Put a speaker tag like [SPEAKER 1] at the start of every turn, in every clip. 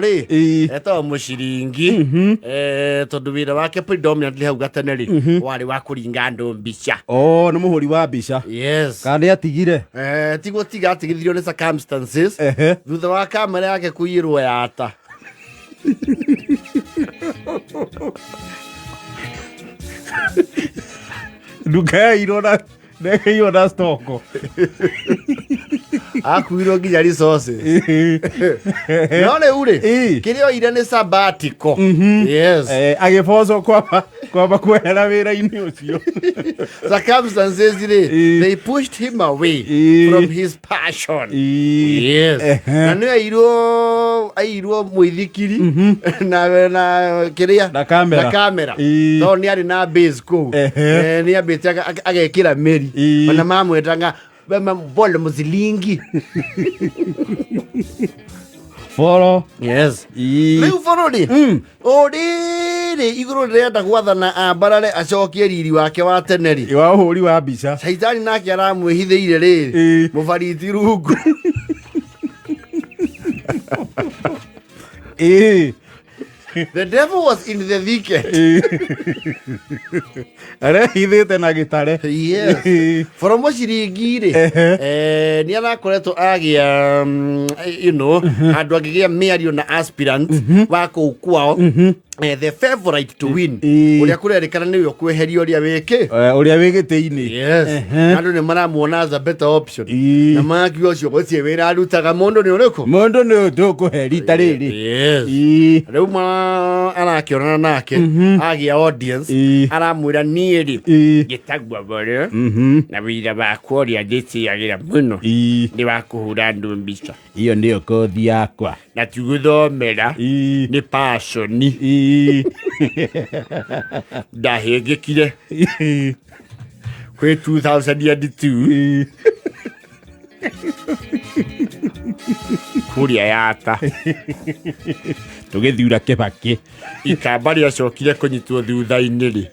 [SPEAKER 1] Rĩ etagwo Mũciringi, tondũ wĩra wake predominantly hau gatene rĩ warĩ wa kũringa andũ mbica.
[SPEAKER 2] O nĩ mũhũri wa mbica?
[SPEAKER 1] Yes.
[SPEAKER 2] Kana nĩ atigire?
[SPEAKER 1] Ti gũtiga atigithirio nĩ circumstances thutha wa kamera yake kũiyĩrwo yata.
[SPEAKER 2] Nduka yairwo na ndekeirwo na stoko.
[SPEAKER 1] Akuirwo nginya resources. No rĩu rĩ, kĩrĩa oire nĩ sabbatical, yes.
[SPEAKER 2] Agĩbocwo kwamba kwehera wĩra-inĩ ũcio.
[SPEAKER 1] Circumstances rĩ, they pushed him away from his passion. Yes. Na nĩ airwo mũithikiri na kĩrĩa
[SPEAKER 2] Na kamera.
[SPEAKER 1] Na kamera. Tondũ nĩ arĩ na base kũu. Nĩ ambĩte agekĩra mĩri. Ona mamwĩtaga bole mũcilingi.
[SPEAKER 2] Boro.
[SPEAKER 1] Yes. Rĩu bũrũri o rĩrĩ igũrũ rĩrenda gwathana ambarare acokie riri wake wa tene rĩ,
[SPEAKER 2] wa ũhũri wa mbica.
[SPEAKER 1] Caitani nake aramwĩhithĩire rĩrĩ mũbariti rungu. The devil was in the thicket.
[SPEAKER 2] Arehithĩte na gĩtare.
[SPEAKER 1] Yes. Boro mũciringi rĩ, nĩ arakoretwo agĩa handũ angĩgĩa mĩario na aspirant wa kũu kwao, the favorite to win, ũrĩa kũrerĩkana nĩwe ũkweheria ũrĩa wĩkĩ
[SPEAKER 2] ũrĩa wĩ gĩtĩ-inĩ.
[SPEAKER 1] Yes. Andũ nĩ maramuona as a better option. Na marakiuga ũcio gũtirĩ wĩra arutaga, mũndũ nĩ ũrĩkũ?
[SPEAKER 2] Mũndũ nĩ ũyũ tũkũhe rita rĩrĩ.
[SPEAKER 1] Yes. Rĩu ma arakĩonana nake agĩa audience, aramwĩra niĩ rĩ, njĩtagwo Bore, na wĩra wakwa ũrĩa ndĩtĩagĩra mũno nĩ wa kũhũra andũ mbica.
[SPEAKER 2] Iyo nĩyo kothi yakwa.
[SPEAKER 1] Na ti gũthomera, nĩ passion. Ndahĩngĩkire kwĩ 2002 kũrĩa yata
[SPEAKER 2] tũgĩthura Kĩbakĩ.
[SPEAKER 1] Ikamba rĩacokire kũnyitwo thutha-inĩ rĩ,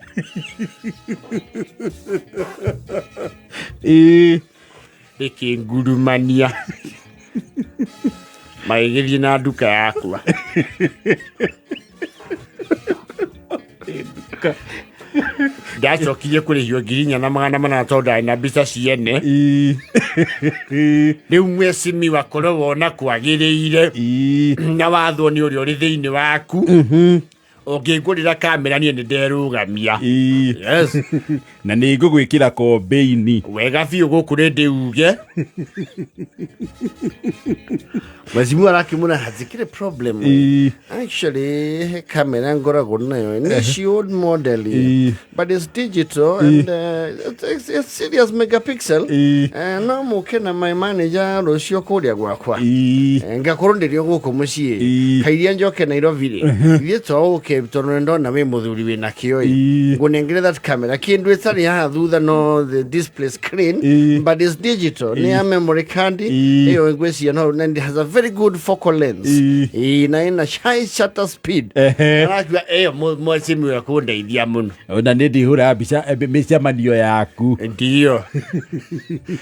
[SPEAKER 1] rĩkĩngurumania magĩgĩthiĩ na nduka yakwa. Ndacokirie kũrĩhio 4,400 tondũ ndarĩ na mbica ciene. Rĩu mwecimiwa korwo wona kwagĩrĩire na wathwo nĩ ũrĩa ũrĩ thĩinĩ waku, ũngĩngũrĩra kamera niĩ nĩ nderũgamia. Yes.
[SPEAKER 2] Na nĩ ngũgwĩkĩra kombĩini.
[SPEAKER 1] Wega biũ, gũkũ nĩ ndĩuge mwecimiwa arakĩmwĩra hatikĩrĩ problem. Actually kamera ngoragwo nayo nĩ ci old model, but it's digital and it's serious megapixel. No mũke na my manager rũciũ kũrĩa gwakwa. Ngakorwo ndĩrĩ o gũkũ mũciĩ. Kairia njoke Nairobi rĩ, ithuĩ to ũke tondũ nĩ ndona wĩ mũthuri wĩna kĩo ĩ. Ngũnengere that camera, kĩndũ ĩtarĩ haha thutha, no the display screen, but it's digital, nĩ ya memory card. Ĩyo ngwĩciria no and it has a very good focal lens. Na ĩna high shutter speed. Arakiuga ĩyo mwecimiwa kũndeithia mũno.
[SPEAKER 2] Na nĩ ndihũra mbica mĩcemanio yaku.
[SPEAKER 1] Ndio,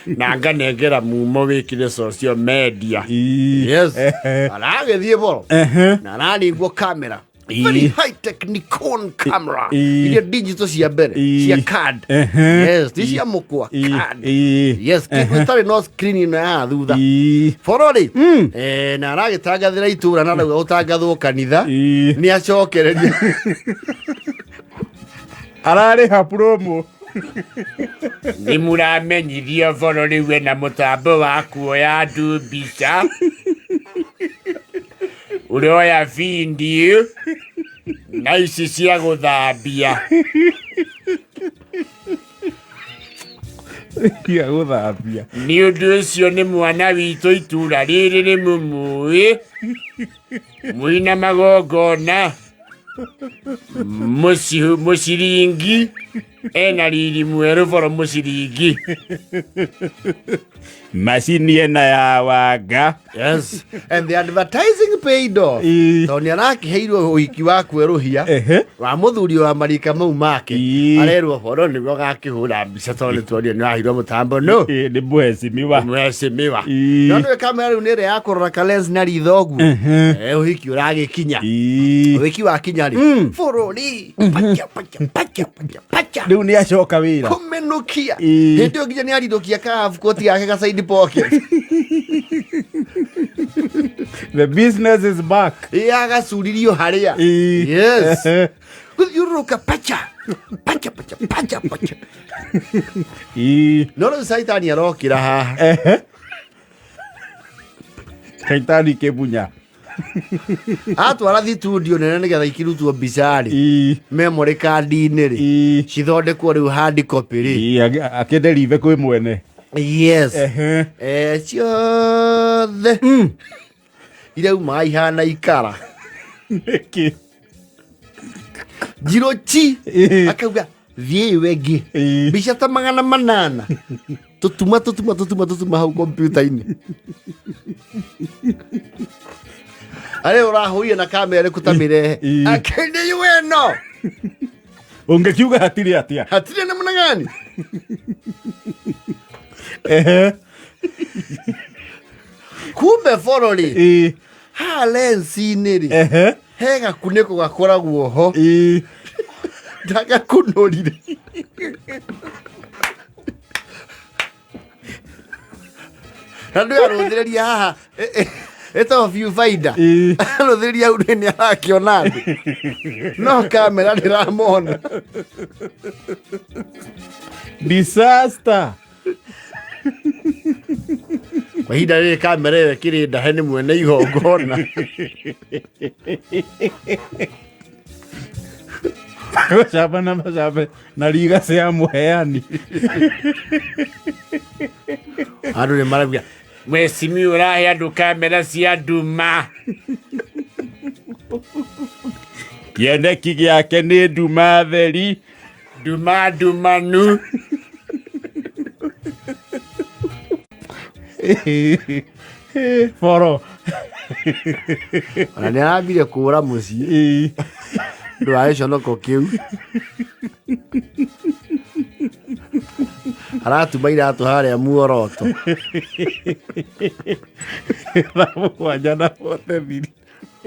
[SPEAKER 1] na nganengera mumo wĩkire social media. Yes. Aragĩthiĩ boro na araringwo kamera, very high tech Nikon camera, iria digital cia mbere cia card. Yes, ti cia mũkwa, card. Yes, kĩndũ ĩtarĩ no screen ĩno ya thutha. Boro rĩ, na aragĩtangathĩra itũra na arauga gũtangathwo kanitha nĩ acokereria.
[SPEAKER 2] Ararĩha promo.
[SPEAKER 1] Nĩ mũramenyithio boro rĩu ena mũtambo wa kuoya andũ mbica, ũroya video na ici cia gũthambia.
[SPEAKER 2] Cia gũthambia.
[SPEAKER 1] Nĩ ũndũ ũcio nĩ mwana witũ itũra rĩrĩ nĩ mũmũĩ mwĩna magongona mũciringi ena riri mwerũ boro mũciringi.
[SPEAKER 2] Macini ĩna ya wanga.
[SPEAKER 1] Yes, and the advertising paid off. Tondũ nĩ arakĩheirwo ũhiki wa kwerũhia wa mũthuri wa marika mau make. Arerwo horo nĩguo gakĩhũra mbica tondũ nĩ tuonire nĩ waheirwo mũtambo no.
[SPEAKER 2] Ĩ, nĩ mheshimiwa.
[SPEAKER 1] Mheshimiwa. No nĩwe kamera rĩu nĩ ĩrĩa ya kũrora ka lens na ritho ũguo. Ũhiki ũragĩkinya. Ũhiki wakinya rĩ. Bũrũri. Pacha pacha pacha pacha pacha.
[SPEAKER 2] Rĩu nĩ acoka wĩra.
[SPEAKER 1] Kũmenũkia. Hĩndĩ ĩyo nginya nĩ arirũkia ka half coat gake ga side pocket.
[SPEAKER 2] The business is back.
[SPEAKER 1] Ĩ agacuririo harĩa. Yes. Gũthiũrũrũka pacha. Pacha pacha pacha pacha. No rĩu caitani arokĩra haha.
[SPEAKER 2] Caitani kĩbunya.
[SPEAKER 1] Atwara thitudio nene nĩgetha ikĩrutwo mbica rĩ. Memory card-inĩ rĩ. Cithondekwo rĩu hard copy rĩ.
[SPEAKER 2] Akĩnderive kwĩ mwene.
[SPEAKER 1] Yes. Ciothe iraumaga ihana ikara.
[SPEAKER 2] Nĩkĩ?
[SPEAKER 1] Njirũ chi. Akauga thiĩ wengĩ. Mbica ta 800. Tũtuma tũtuma tũtuma tũtuma hau kompiuta-inĩ. Arĩa ũrahũire na kamera ĩrĩkũ ta mĩrehe. Akĩndĩ ĩno.
[SPEAKER 2] Ũngĩkiuga hatirĩ atĩa?
[SPEAKER 1] Hatirĩ namna gani? Kumbe bũrũri. Haha lensi-inĩ rĩ. He gakunĩko gakoragwo ho. Ndagakunũrire. Na ndũ arũthĩrĩria haha ĩtagwo viewfinder. Arũthĩrĩria hau nĩ arakĩona andũ. No kamera ndĩramona.
[SPEAKER 2] Disaster.
[SPEAKER 1] Kwa ihinda rĩrĩ kamera ĩyo ĩkĩrĩ ndahe nĩ mwene igongona.
[SPEAKER 2] Gũcamba na macambe na riga cia mũheani.
[SPEAKER 1] Andũ nĩ marauga mheshimiwa ũrahe andũ kamera cia nduma.
[SPEAKER 2] Kĩoneki gĩake nĩ nduma theri.
[SPEAKER 1] Nduma ndumanu.
[SPEAKER 2] Boro.
[SPEAKER 1] Ona nĩ arambire kũra mũciĩ. Ndũ wa gĩconoko kĩu. Aratuma iratũ harĩa muoroto.
[SPEAKER 2] Thaa 7 na 43.